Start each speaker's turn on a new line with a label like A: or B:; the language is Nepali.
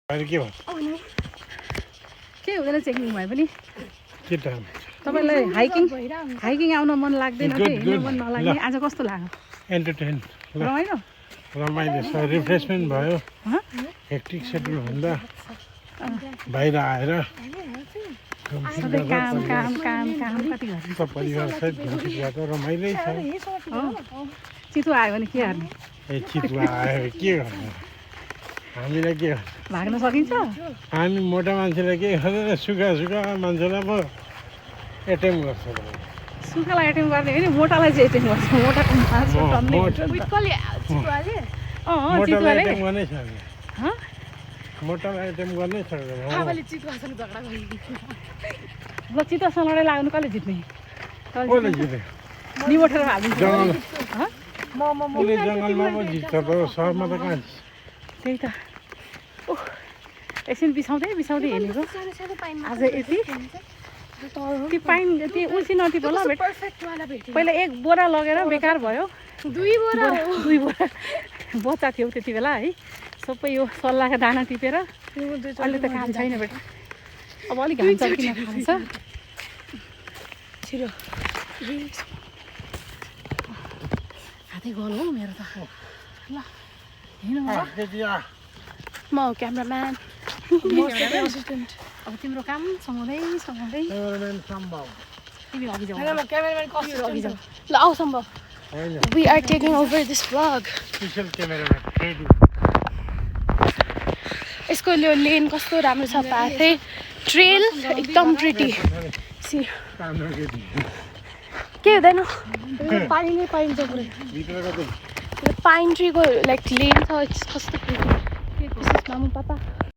A: के भयो
B: के हुँदैन चेकिङ भए पनि
A: के टाइम
B: तपाईलाई हाइकिङ आउन मन लाग्दैन कि हिँड्न मन नलाग्ने आज कस्तो लाग्यो
A: एन्टरटेन
B: रमाइलो
A: रमाइलो छ रिफ्रेसमेन्ट भयो हेक्टिक सेड्युल हुँदा बाहिर आएर
B: सधैँ काम काम काम काम कति गर्ने
A: परिवार सहित घुम्नु गएको रमाइलै छ
B: चितुवा आयो भने के गर्ने
A: ए चितुवा आयो के गर्ने हामीलाई के
B: भाग्न सकिन्छ
A: हामी मोटा मान्छेलाई के गर्दैन सुखा मान्छेलाई म एटेम्प गर्छु
B: सुकालाई एटेम्प गर्ने होइन मोटालाई चाहिँ एटेम्प गर्छ मोटाको मासु टन्ने
A: मोटालाई एटेम्प गर्नै सक्दैन मोटालाई एटेम्प गर्नै सक्दैन
B: ल चितुवासँग लडाइँ लाग्नु कसले जित्ने
A: कसले जित्यो
B: निबोटेर हालिदिन्छ
A: उसले जङ्गलमा पो जित्छ त सहरमा त कहाँ जित्छ
B: त्यही त एकछिन बिसाउँदै हिँडेको आज यति त्यो पाइन त्यो उसी नटिप होला पहिला एक बोरा लगेर बेकार भयो दुई बोरा बच्चा थियो त्यति बेला है सबै यो सल्लाहको दाना टिपेर अहिले त काम छैन बेटा अब अलिक घाम चल्किन थाल्छ छिरो हातै गल हो मेरो त ल हिँड्नु म क्यामराम्यान अब तिम्रो काम सँगाउँदै तिमी अघि जाऊ
C: ल आऊ सम्भव We are taking over this vlog.
A: Special cameraman
C: यसको यो लेन कस्तो राम्रो छ पाथै ट्रेल एकदम प्रिटी सी के हुँदैन पानी पाइन्छ पुरै पाइन ट्रीको लाइक लेन छ कस्तो प्रिटी मामु पापा